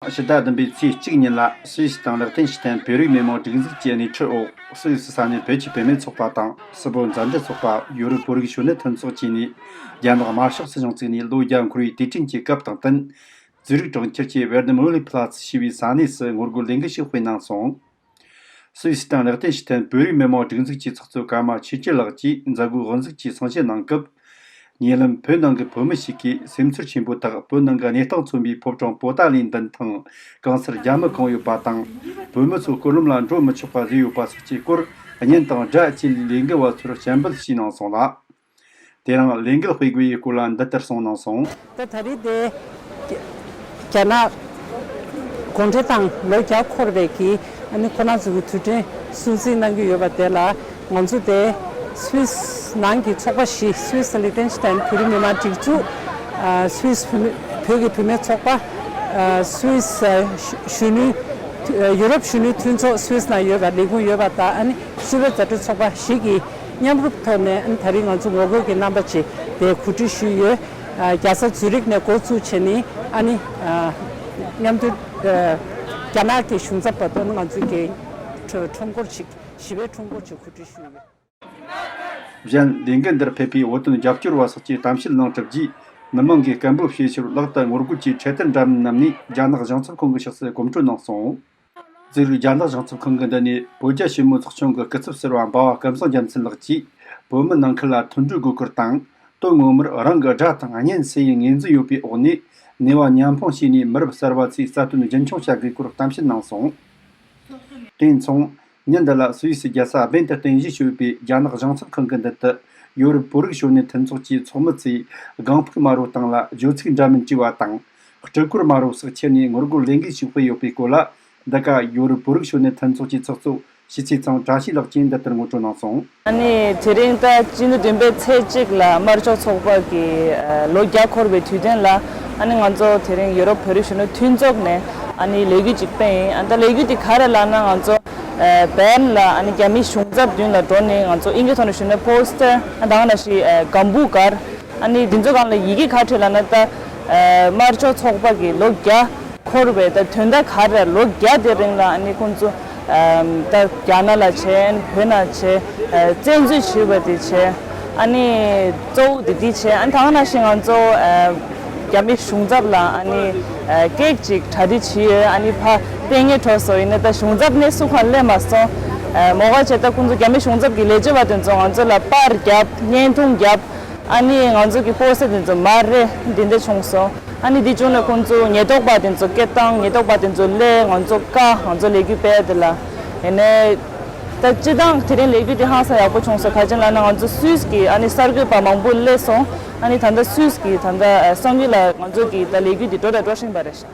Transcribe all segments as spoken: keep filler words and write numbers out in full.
ཕྱི་ཟླ་བདུན་པའི་ཚེས་གཅིག་ཉིན་ལ་སུད་སི་དང་ལེག་ཏེན་ཤི་ཐན་བོད་རིགས་མི་མང་སྒྲིག་འཛུགས་ཀྱི་སྣེ་ཁྲིད་འོག་སུད་སི་ས་གནས་བོད་ཀྱི་བུད་མེད་ཚོགས་པ་དང་སུད་བོད་མཛའ་འབྲེལ་ཚོགས་པ། ཡོ་རོབ་བོད་རིགས་གཞོན་ནུ་མཐུན་ཚོགས་བཅས་ནས། རྒྱ་ནག་དམར་ཤོག་སྲིད་གཞུང་བཙུགས་ནས་ལོ་བརྒྱ་འཁོར་བའི་དུས་དྲན་གྱི་སྐབས་དང་བསྟུན། ཛུ་རིག་གྲོང་ཁྱེར་གྱི་ཝེར་ཌི་མོ་ལི་ཕི་ལ་ཙི་ཞེས་པའི་ས་གནས་སུ་ངོ་རྒོལ་ལས་འགུལ་ཞིག་སྤེལ་གནང་སོང་། སུད་སི་དང་ལེག་ཏེན་ཤི་ཐན་བོད་རིགས་མི་མང་སྒྲིག་འཛུགས་ཀྱི་ཚོགས་གཙོ་ཀརྨ་ཆོས་སྐྱིད་ལགས་ཀྱིས་མཛད་སྒོའི་དབུ་འཛུགས་ཀྱི་གསུང་བཤད་གནང་སྐབས། ཉེ་ལམ་བོད་ནང་གི་བོད་མི་ཞིག་གིས་སེམས་ཚོར་ཆེན་པོའི་ཐོག་བོད་ནང་གི་གནས་སྟངས་མཚོན་པའི་ཕོ་བྲང་པོ་ཏཱ་ལའི་མདུན་ཐང་གང་སར་རྒྱ་མི་གང་ཡོད་པ་དང་། བོད་མི་ཚོ་སྐོར་ལམ་ལ་འགྲོ་མི་ཆོག་པ་བཟོས་ཡོད་པ་སོགས་ཀྱི་སྐོར་བརྙན་དང་སྒྲ་བཅས་ལས་འགུལ་བ་ཚོར་སྤྱན་འབུལ་བྱས་གནང་སོང་ལ། དེ་རིང་ལས་འགུལ་སྤེལ་དགོས་པའི་སྐོར་ལ་འདི་ལྟར་གསུངས་གནང་སོང་། ད་ད་རེས་དེ་རྒྱ་ནག་གུང་ཁྲན་ཏང་ལོ་བརྒྱ་འཁོར་བའི་གི་ཨ་ནི་ཁོ་རང་ཚོ་གི་དུས་དྲན་སྲུང་བརྩི་གནང་གི་ཡོད་པ་དེ་ལ་ང་ཚོ་དེ་སུད་སི་ནང་གི་ཚོགས་པ་བཞི། སུད་སི་ལི་ཏེན་ཤི་ཏན་བོད་རིགས་མི་མང་སྒྲིག་འཛུགས། ཨ་སུད་སི་བུད་མེད་བོད་ཀྱི་བུད་མེད་ཚོགས་པ། ཨ་སུད་སི་གཞོན་ནུ་ཡུ་རོབ་གཞོན་ནུ་མཐུན་ཚོགས་སུད་སི་ནང་ཡོད་པ་ལས་ཁུངས་ཡོད་པ་དང་། ཨ་ནི་སུད་བོད་མཛའ་འབྲེལ་ཚོགས་པ་བཞི་གི་མཉམ་རུབ་ཐོག་ནས་ཨ་ནི་ད་རིང་ང་ཚོ་ངོ་རྒོལ་གྱི་རྣམ་པ་ཅིག་དེ་གོ་སྒྲིག་ཞུས་ཡོད། ཨ་རྒྱལ་ས་ཛུ་རིག་ནས་འགོ་བཙུགས་བྱས་ནས་ཨ་ནི་ཨ་མཉམ་དུ་ཨ་རྒྱ་ནག་གི་གཞུང་ཚབ་བར་དུ་ཨ་ནི་ང་ཚོའི་གི་ཁྲོམ་སྐོར་ཅིག་ཞི་བའི་ཁྲོམ་སྐོར་ཅིག་གོ་སྒྲིག་ཞུས་ཡོད། གཞན་ལས་འགུལ་འདིར་ཕེབས་པའི་བོད་དོན་རྒྱབ་སྐྱོར་བ་སོགས་ཀྱིས་གཏམ་བཤད་གནང་གྲུབ་རྗེས། མི་མང་གིས་སྐད་འབོད་བྱེད་ཕྱིར་ལག་ཏུ་ངོ་རྒོལ་གྱི་འཕྲེད་དར་འདྲ་མིན་བསྣམས་ནས་རྒྱ་ནག་གཞུང་ཚབ་ཁང་གི་ཕྱོགས་སུ་གོམ་བགྲོད་གནང་སོང་། ཛུ་རིག་རྒྱ་ནག་གཞུང་ཚབ་ཁང་གི་མདུན་ནས་བོད་རྒྱ་ཞི་མོལ་ཚོགས་ཆུང་གི་སྐུ་ཚབ་ཟུར་པ་འབའ་བ་སྐལ་བཟང་རྒྱལ་མཚན་ལགས་ཀྱིས། བོད་མི་ནང་ཁུལ་ལ་མཐུན་སྒྲིལ་དགོས་སྐོར་དང་། དོན་ངོ་མར་རང་གི་དགྲ་དང་གཉེན་སུ་ཡིན་ངོས་འཛིན་ཡོད་པའི་འོག་ནས། ནུས་པ་མཉམ་སྤུངས་བྱས་ནས་མི་རབས་གསར་པ་ཚོས་རྩ་དོན་རྒྱུན་འཁྱོངས་བྱ་དགོས་སྐོར་གཏམ་བཤད་གནང་སོང་། དེ་མཚུངས། ཉིན་འདི་ལ་སུད་སི་རྒྱལ་ས་སྦན་དུ་རྟེན་གཞི་བྱས་ཡོད་པའི་རྒྱ་ནག་གཞུང་ཚབ་ཁང་གི་མདུན་དུ། ཡོ་རོབ་བོད་རིགས་གཞོན་ནུ་མཐུན་ཚོགས་ཀྱི་ཚོགས་མི་ཚོས་སྒང་ཕུག་དམར་པོའི་སྟེང་ལ་བརྗོད་ཚིག་འདྲ་མིན་བྲིས་པ་དང་། སྤྲུལ་སྐོར་དམར་པོ་སོགས་ཁྱེར་ནས་ངོ་རྒོལ་ལས་འགུལ་ཞིག་སྤེལ་ཡོད་པའི་སྐོར་ལ། འདི་ག་ཡོ་རོབ་བོད་རིགས་གཞོན་ནུ་མཐུན་ཚོགས་ཀྱི་ཚོགས་གཙོ་ཞི་ཚེ་ཚང་བཀྲ་ཤིས་ལགས་ཀྱིས་འདི་ལྟར་ངོ་སྤྲོད་གནང་སོང་། ཨ་ནི་དེ་རིང་ད་སྤྱི་ཟླ་བདུན་པའི་ཚེས་གཅིག་ལ་དམར་ཕྱོགས་ཚོགས་པ་གི་ཨ་ལོ་བརྒྱ་འཁོར་བའི་དུས་དྲན་ལ། ཨ་ནི་ང་ཚོ་དེ་རིང་ཡོ་རོབ་བོད་རིགས་གཞོན་ནུ་མཐུན་ཚོགས་ནས་ཨ་ནི་ལས་འགུལ་ཅིག་སྤེལ་ཡིན། ཨ་ད་ལས་འགུལ་དེ་ག་རེ་ལབ་ན། ང་ཚོ་ཨ་བེར་ལིན་ལ་ཨ་ནི་རྒྱ་མིའི་གཞུང་ཚབ་མདུན་ལ་འགྲོ་ནས་ང་ཚོ་དབྱིན་སྐད་ཐོག་ནས་ཞུས་ན་པོ་སི་ཊར། ཨ་ད་ག་ནང་བཞིན་ཨ་གམ་བུ་སྒར། ཨ་ནི་འདི་ཚོ་སྒང་ལ་ཡི་གེ་ག་བྲིས་ལབ་ན། ད་ཨ་དམར་ཕྱོགས་ཚོགས་པ་གི་ལོ་བརྒྱ་འཁོར་བའི་ད་དོན་དག་ག་རེ། ལོ་བརྒྱ་དེ་རིང་ལ་ཨ་ནི་ཁོང་ཚོ་ཨ་ད་རྒྱ་ནག་ལ་བྱས། བོད་ནང་བྱས། ཨ་བཙན་འཛུལ་བྱས་པ་དེ་བྱས། ཨ་ནི་གཙོ་བོ་དེ་དེ་བྱས། ཨ་ནི་ད་ག་ནང་བཞིན་ང་ཚོ་ཨ་རྒྱ་མི་གཞུང་ཚབ་ལ་ཨ་ནི་ཨ་ཀེག་ཅིག་གྲ་སྒྲིག་བྱས་ཡོད། ཨ་ནི་ཕར་སྟེར་སྙིང་བྲོ་སོང་། ཡིན་ནའི་ད་གཞུང་ཚབ་ནས་སུ་གང་སླེབས་མ་སོང་། ཨ་མོ་ག་བྱས། ད་ཁོང་ཚོ་རྒྱ་མི་གཞུང་ཚབ་ཀྱི་ལས་བྱེད་པ་དེ་ཚོ་ང་ཚོ་ལ་པར་བརྒྱབ། བརྙན་ཐུང་བརྒྱབ། ཨ་ནི་ང་ཚོ་གི་པོ་སི་ཊར་དེ་ཚོ་མར་རེ་འདི་འདྲ་བྱུང་སོང་། ཨ་ནི་འདི་བྱུང་ནས་ཁོང་ཚོ་ཉེན་རྟོག་པ་དེ་ཚོ་སྐད་བཏང་། ཉེན་རྟོག་པ་དེ་ཚོ་སླེབས་ང་ཚོ་བཀག་ང་ཚོ་ལས་འགུལ་སྤེལ་དེ་ལ། ཡིན་ནའི་ད་སྤྱིར་བཏང་དེ་རིང་ལས་འགུལ་དེ་ཧང་སང་ཡག་པོ་བྱུང་སོང་། ག་ཅི་ལབ་ན་ང་ཚོ་སུད་སི་གི་ཨ་ནི་གསར་འགོད་པ་མང་པོ་སླེབས་སོང་། ཨ་ནི་ད་ལྟ་སུད་སི་གི་ད་ལྟ་ཨ་གསར་འགོད་ལ་ང་ཚོ་གི་ད་ལས་འགུལ་དེ་འགྲོ་དང་འགྲོ་བཞིན་པ་རེད་ཤག་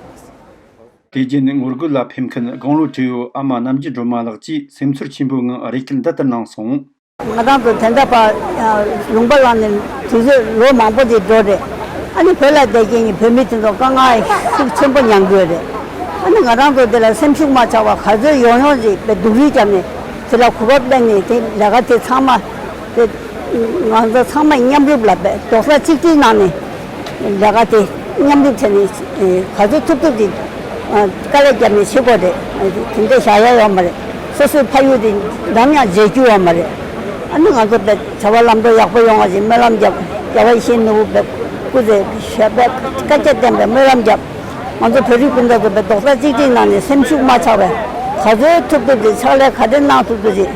དེ་རྗེས་ནས་ངོ་རྒོལ་ལ་ཕེབས་མཁན་དགུང་ལོ་བགྲེས་ཡོད་ཨ་མ་རྣམ་རྒྱལ་སྒྲོལ་མ་ལགས་ཀྱིས་སེམས་ཚོར་ཆེན་པོའི་ངང་རེ་སྐུལ་འདི་ལྟར་གནང་སོང་། ང་རང་ཚོ་དེ་འདྲ་བར་ལུང་པ་ལ་ནི་དུས་ཚོད་ལོ་མང་པོ་ཅིག་འགྲོ་རེད། ཨ་ནི་བོད་ལ་བསྡད་མཁན་གྱི་བོད་མི་དེ་ཚོ་དཀའ་ངལ་ཤུགས་ཆེན་པོ་མྱངས་ཀྱི་ཡོད་རེད། ཨ་ནི་ང་རང་ཚོ་དེ་ལ་སེམས་ཤུགས་མ་ཆག་པར་ག་ཚོད་ཡོང་ཡོང་ཅིག་དཔེ་སྡུག་རུས་བརྒྱབ་ནས་དེ་ལ་གོ་སྐབས་ལེན་ནས་དེ་ལས་ཀ་དེ་ཚང་མ་དེ་ང་ཚོ་ཚང་མ་མཉམ་རུབ་ལ་དཔེ་རྡོག་རྩ་གཅིག་སྒྲིལ་གནང་ནས་ལས་ཀ་དེ་མཉམ་རུབ་བྱས་ནས་ག་ཚོད་ཐུབ་ཐུབ་ཅིག་དཀའ་ལས་བརྒྱབ་ནས་བྱེད་དགོས་རེད། དེ་འདྲ་བཞག་ཡ་ཡོད་མ་རེད། སོ་སོའི་ཕ་ཡུལ་དེ་ནམ་ཡང་བརྗེད་རྒྱུ་ཡོད་མ་རེད། ཨ་ནི་ང་ཚོ་དཔེ་བྱ་བ་ལམ་འགྲོ་ཡག་པོ་ཡོང་བ་ཞིག་སྨོན་ལམ་རྒྱབ། རྒྱལ་བ་ཡིད་བཞིན་ནོར་བུ་དཔེ་སྐུ་ཚེ་ཞབས་པད་བསྐལ་བརྒྱར་བརྟན་པའི་སྨོན་ལམ་རྒྱབ། ང་ཚོ་བོད་རིགས་སྤུན་ཟླ་ཚོ་དཔེ་རྡོག་རྩ་གཅིག་སྒྲིལ་གནང་ནས་སེམས་ཤུགས་མ་ཆག་པའི་ག་ཚོད་ཐུབ་ཐུབ་ཀྱི་ཕྱག་ལས་ག་འདྲ་གནང་ཐུབ་ཐུབ་ཀྱི་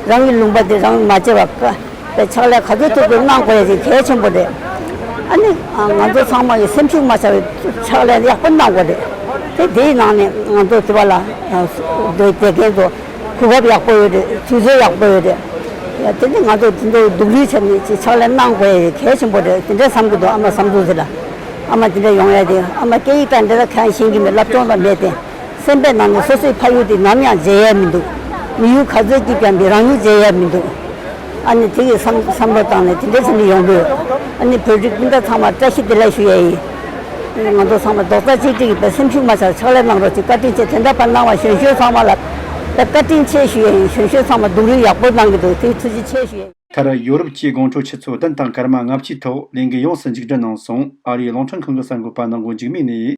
རང་གི་ལུང་པ་དེ་རང་མ་བརྗེད་པ་དཔེ་ཕྱག་ལས་ག་ཚོད་ཐུབ་ཐུབ་གནང་དགོས་ཡ་དེ་གལ་ཆེན་པོ་རེད། ཨ་ནི་ང་ཚོ་ཚང་མ་གི་སེམས་ཤུགས་མ་ཆག་པའི་ཕྱག་ལས་ཡག་པོ་གནང་དགོས་རེད། དེ་དེའི་ནང་ནས་ང་ཚོ་དེ་བ་ལ་སྡོད་བསྡད་མཁན་ཚོ། གོ་སྐབས་ཡག་པོ་ཡོད་རེད། དུས་ཚོད་ཡག་པོ་ཡོད་རེད། ཡ་དེ་ནི་ང་ཚོ་དེ་ཚོ་སྡུག་རུས་བྱས་ནས་ཅིག་ཕྱག་ལས་གནང་དགོས་ཡ་གལ་ཆེན་པོ་རེད། དེ་འདྲ་བསམ་གྱི་འདུག་ཨ་མ་བསམ་ཚུལ་ཟེར་ལ། ཨ་མ་དེ་འདྲ་ཡོང་ཡ་དེ་ཨ་མ་སྐད་ཡིག་དང་འདྲ་ད་གང་ཤེས་ཀྱི་མེད། སློབ་སྦྱོང་དང་མེད་དེ། སེམས་པའི་ནང་ནས་སོ་སོའི་ཕ་ཡུལ་དེ་ནམ་ཡང་བརྗེད་ཡ་མི་འདུག་མི་ཡུལ་ག་ཚོད་སྐྱིད་ཀྱང་མི་རང་ཡུལ་བརྗེད་ཡ་མི་འདུག་ཨ་ནི་དེ་གི་བསམ་བསམ་བློ་བཏང་ནས་དེ་འདྲ་བྱས་ནས་ཡོང་གི་ཡོད། ཨ་ནི་བོད་རིགས་སྤུན་ཟླ་ཚང་མར་བཀྲ་ཤིས་བདེ་ལེགས་ཞུ་ཡ་ཡིན། ང་ཚོ་ཚང་མ་རྡོག་རྩ་གཅིག་སྒྲིལ་གྱིས་དཔེ་སེམས་ཤུགས་མ་ཆག་ཕྱག་ལས་གནང་རོགས་ཅིག་བཀའ་དྲིན་ཆེ། དེ་འདྲ་བར་གནང་བ་གཞོན་གཞོན་ཚང་མ་ལ་དཔེ་བཀའ་དྲིན་ཆེ་ཞུ་ཡ་ཡིན། གཞོན་གཞོན་ཚང་མ་སྡུག་རུས་ཡག་པོ་གནང་གི་འདུག་དེའི་ཐུགས་རྗེ་ཆེ་ཞུ་ཡ་ཡིན། མཐར་ཡོ་རོབ་ཀྱི་དགོང་དྲོ་ཆུ་ཚོད་བདུན་དང་སྐར་མ་ལྔ་བཅུའི་ཐོག་ལས་འགུལ་ཡོངས་སུ་མཇུག་སྒྲིལ་གནང་སོང་། ཨ་རིའི་རླུང་འཕྲིན་ཁང་གི་གསར་འགོད་པ་ནང་སྒོ་འཇིགས་མེད་ནས།